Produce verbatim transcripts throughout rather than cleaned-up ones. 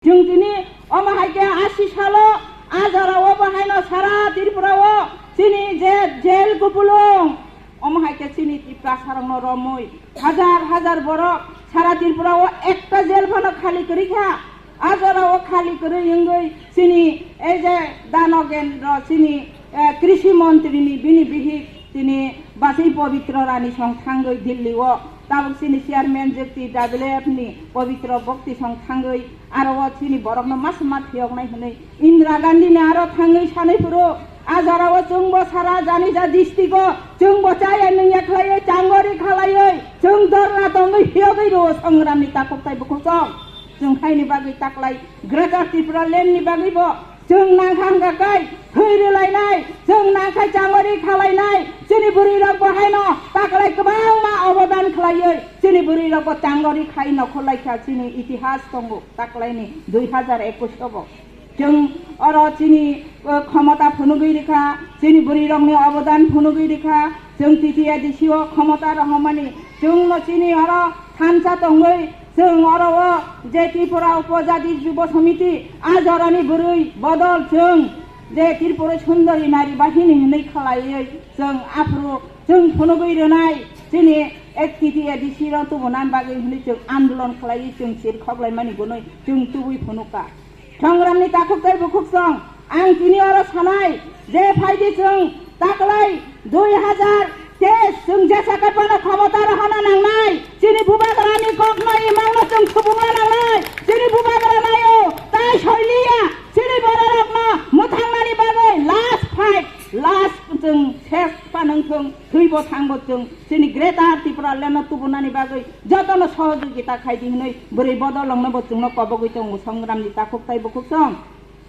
Chwng tini omo hai khe asi salo a jora o bo haino sara Tripura o chini je jail kupulung, omo hai khe chini Tiprasa rokno romwi hajar hajar borok sara Tripura o ekta jail phano khali kwrwi kha. A jora o khali kwrwi wngwi chini ei je Dano Gendro chini, eh, Krishi Montri ni bini bihik tini bachwi Pabitra Rani song thangwi Delhi o tabuk chini chairman J T W F ni Pabitra Bhakti song thangwi aro o chini borok no mas ma phiyok nai hwnwi Indira Gandhi ni aro thangwi sanwi phuru a jora o chwng bo sara jani ja district o chwng bo chaya nungya khlaiwi changori khalaiwi chwng dorna tongwi phiyogwi rwo songram ni takhuk tai bukhuk song. Chwng haini bagwi taklai Greater Tripura Land ni bagwi bo chwng nangkha hwnkha kai thwi rwlainai, chwng nangkhai changori khalainai, chini bwrwi rok bo haino taklai kwbangma obodan khlaiwi chini bwrwi rok bo changori khai nokhorlai kha chini itihas tongo taklai ni dui hajar ekush o bo. Chwng oro chini, o, khomota phunugwi rikha, chini bwrwi rokni obodan phunugwi rikha, chwng T T A D C o khomota rohormani chwngno chini oro thansa tongwi chwng oro o je Tripura Upojati Jubo Samiti a jorani bwrwi bodol chwng je Tripura Sundori Nari Bahini hwnwi khlaiwi chwng aphuru chwng phunugwi rwnai chini ek T T A D C no tubunani bagwi hwnwi chwng andolon khlaiwi chwng sir khoklaimani gunwi chwng tubui phunukha. Songramni takhuk tei bukhuk song, ang tini oro sanai je phaidi chwng taklai dui hajar teis chwng jesa kaipano khomota rohorna nangnai, chini bubagrani kokno imangno chwng subungna nangnai, chini bubagra naio tai soiliya, chini bororokno mwthangnani bagwi last fight, last chwng ses panwng thwng, thwibo thangbo chwng chini Greater Tripura Land no tubunani bagwi jotono sohojogita khaidi hwnwi bwrwi bodolrokno bo chwngno kobogwi tongo songramni takhuk tai bukhuk song.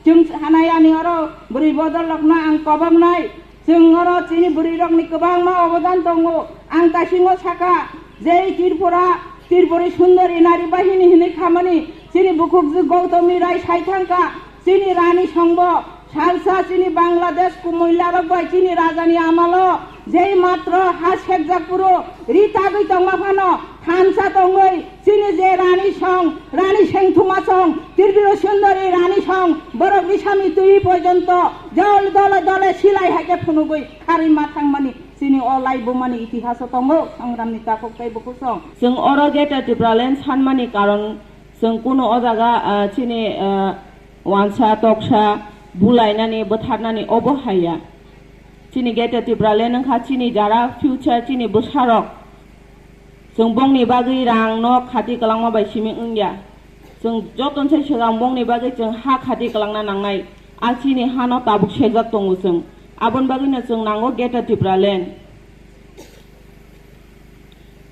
Chwng hanai ani oro bwrwi bodolrokno ang koboknai. Chwng oro chini bwrwirokni kwbangma obodan tongo. Ang taisingo saka je Tripura, Tripuri Sundori Nari Bahini hwnwi khamani chini bukhukjwk Gautami Rai sai thangkha. Chini rani songbo salsa chini Bangladesh kumoilarok bai chini rajani amalo jei matro ha sekjak phuru ri tagwi tongma phano thansa tongwi chini je rani song, rani sengthuma song, Tripura Sundori rani song, borok risami twi porjonto jol dole dole silai hai khe phunugwi kharwi ma thangmani chini o laibumani itihaso tongo, songramni takhuk tei bukhuk song. Chwng oro Greater Tripura Land sanmani karon chwng kunu o jaga, ah, chini, ah, wansa, toksa, bulainani, bwtharnani obo haiya. Chini Greater Tripura Land wngkha chini jara future chini bwsarok. Chwng bongni bagwi rang nok khati kwlangma bai simi wngya. Chwng joton sai swkang bongni bagwi chwng ha khati kwlangna nangnai. A chini hano tabuk sejak tongo chwng. Aboni bagwino chwng nango Greater Tripura Land.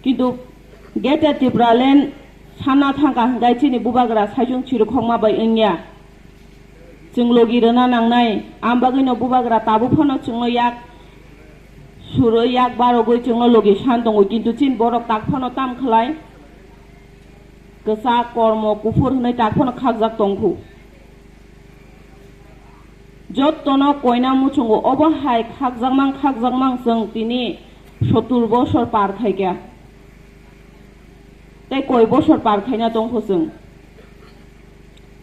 Kintu Greater Tripura Land sanna thangkha hwnkhe chini bubagra saichung chirukhokma bai wngya. Chwng logi rwna nangnai, ang bagwino bubagra tabuk phano chwngno yak surwi yak barogwi chwngno logi san tongo, kintu chini borok tak phano tam khlai kwchak kormo kuphur hwnwi tak phano khakjak tongkhu. Jottono koina muchungo obo hai khakjakmang khakjakmang chwng tini sottur bosor par khaikha. Tei koi bosor par khaina tongkho chwng.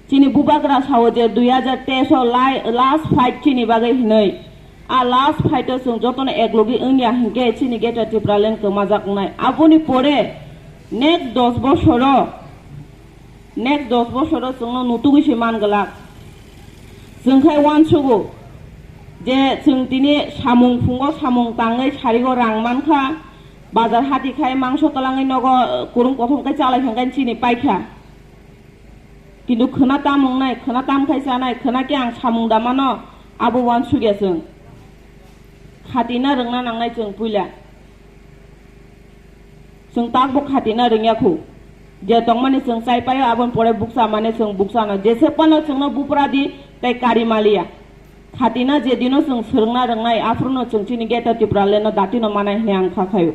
Chini bubagra sao je dui hajar teis o lai-, last fight chini bagwi hinwi. A last fight o chwng jotono eklogi wngya hinkhe chini Greater Tripura Land kwmajak wngnai. Aboni pore next dos bosoro Next dos bosoro chwngno nutugwi se man glak. Chwng khai uansugo je chwng tini samung phungo samung tangwi sarigo rang mankha, bazar hati khai mangso twlangwi nogo, eh, kwrwng kothom khai chalai thangkhe chini paikha. Kintu khwna tam wngnai, khwna tam khai chanai, khwna khe ang samung da mano, abo uansugya chwng. Khatina rwngna nangnai chwng puila. Chwng takbo khatina rwngya khu. Je tongmani chwng chai paio, aboni pore bukcha mane chwng bukchano. Jese phano chwngno bupra di tei kari maliya. Khatina je dino chwng swrwngna rwngnai, aphuru no chwng chini Greater Tripura Land no datino manai hwnwi ang kha khaio.